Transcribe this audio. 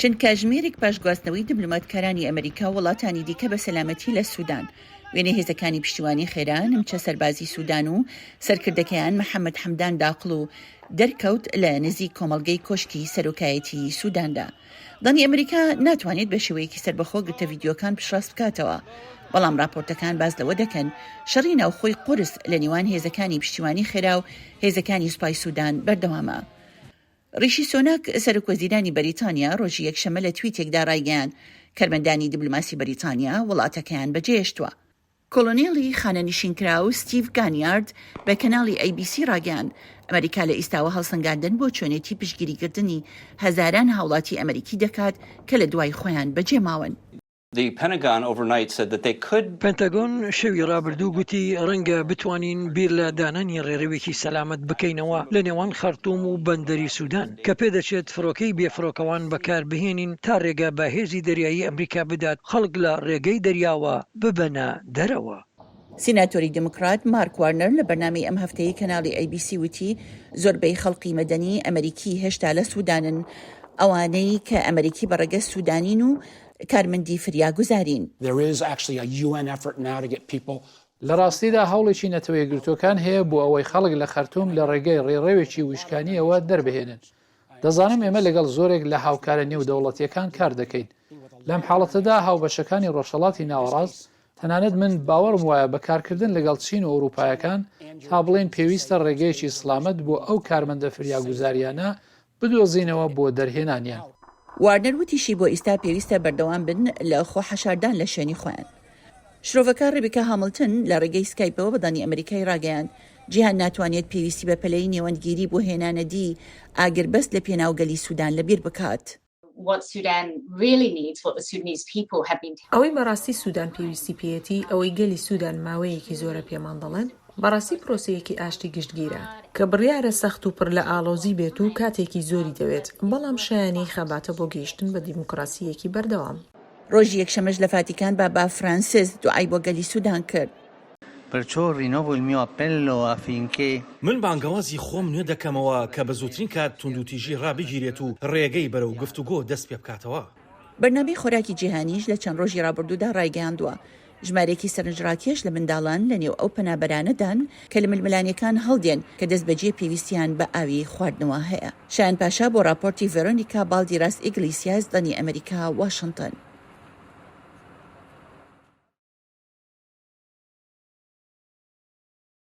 چەند کاژمێرێک پاش گواستنەوەی دبلۆماتکارانی ئەمریکا و وڵاتانی دیکە بە سەلامەتی لە سودان، وێنەی هێزەکانی پشتیوانی خێرا نمچە سەربازی سودان و سەرکردەکەیان محەمەد حەمدان داقڵو دەرکەوت لە نزیک کۆمەڵگەی کۆشکی سەرۆکایەتیی سوداندا. دەنگی ئەمریکا ناتوانێت بە شێوەیەکی سەربەخۆ گرتە ڤیدیۆکان پشتڕاست بکاتەوە، بەڵام راپۆرتەکان باس لەوە دەکەن شەڕی ناوخۆی قورس لە نێوان هێزەکانی پشتیوانی خێرا و هێزەکانی سوپای سودان بەردەوامە. ڕیشی سۆناک، سەرۆکوەزیرانی بەریتانیا ڕۆژی یەکشەممە لە تویتێکدا ڕایگەیاند، کارمەندانی دیبلۆماسی بەریتانیا وڵاتەکەیان بەجێهێشتووە. کۆڵۆنێڵی خانەنشینکراو ستیڤ گانیارد بە کەناڵی ئەی بی سی ڕاگەیاند، ئەمەریکا لە ئیستاوە هەڵسەنگاندن بۆ چۆنێتی پشتگیریکردنی هەزاران هاوڵاتی ئەمەریکی دەکات کە لە دوای خۆیان بەجێماون. پنتاگۆن شەوی ڕابردوو گوتی ڕەنگە بتوانین بیر لە دانانی ڕێڕەوێکی سەلامەت بکەینەوە لە نێوان خەرتوم و بەندەری سودان، کە پێدەچێت فڕۆکەی بێفڕۆکەوان بەکاربهێنین تا ڕێگە بە هێزی دەریایی ئەمریکا بدات خەڵک لە ڕێگەی دەریاوە ببەنە دەرەوە. سیناتۆری دیموکرات مارک وارنەر لە بەرنامەی ئەم هەفتەیەی کەناڵی ئەی بی سی وتی زۆربەی خەڵقی مەدەنی ئەمەریکی هێشتا لە سودانن، ئەوانەی کە ئەمەریکی بە ڕەگەز سودانین و کارمەندی فریاگوزارین. لە ڕاستیدا هەوڵێکی نەتەوەیەکگرتووەکان هەیە بۆ ئەوەی خەڵک لە خەرتوم لە ڕێگەی ڕێڕەوێکی وشکانییەوە دەربهێنن. دەزانم ئێمە لەگەڵ زۆرێک لە هاوکارە نێودەوڵەتییەکان کار دەکەین. لەم حاڵەتەدا هاوبەشەکانی ڕۆژهەڵاتی ناوەڕاست، تەنانەت من باوەڕم وایە بە کارکردن لەگەڵ چین و ئەوروپایەکان تا بڵێین پێویستە ڕێگەیەکی سڵامەت بۆ ئەو کارمەندە فریاگوزارییانە بدۆزینەوە بۆ دەرهێنانیان. وارنەر وتیشی بۆ ئیستا پێویستە بەردەوام بن لە خۆ حەشاردان لە شوێنی خۆیان. شرۆڤەکار ڕیبیکا هامڵتن لە ڕێگەی سکایپەوە بە دەنگی ئەمەریکای ڕاگەیاند جیهان ناتوانێت پێویستی بە پەلەی نێوەندگیری بۆ هێنانەدی ئاگربەست لە پێناو گەلی سودان لەبیر بکات. ئەوەی بەڕاستی سودان پێویستی پێیەتی، ئەوەی گەلی سودان ماوەیەکی زۆرە پێمان دەڵێن، بەڕاستی پرۆسەیەکی ئاشتی گشتگیرە، کە بڕیارە سەخت و پڕ لە ئاڵۆزی بێت و کاتێکی زۆری دەوێت، بەڵام شایانی خەباتە بۆ گەیشتن بە دیموکراسییەکی بەردەوام. ڕۆژی یەکشەممەش لە فاتیکان بابا فرانسیس دوعای بۆ گەلی سودان کرد. Perciò rinnovo il mio appello affinché. من بانگەوازی خۆم نوێ دەکەمەوە کە بە زووترین کات توندوتیژی ڕابگیرێت و ڕێگەی بەرەو گفتوگۆ دەست پێبکاتەوە. بەرنامەی خۆراکی جیهانیش لە چەند ڕۆژی ڕابردوودا ڕایگەیاندووە، ژمارەیەکی سەرنجڕاکێش لە منداڵان لە نێو ئەو پەنابەرانەدان کە لە ململانێکان هەڵدێن کە دەستبەجێ پێویستیان بە ئاوی خواردنەوە هەیە. شایان پاشا بۆ ڕاپۆرتی ڤێرۆنیکا باڵدیراس ئیگلیسیاس، دەنگی ئەمەریکا، واشنتن.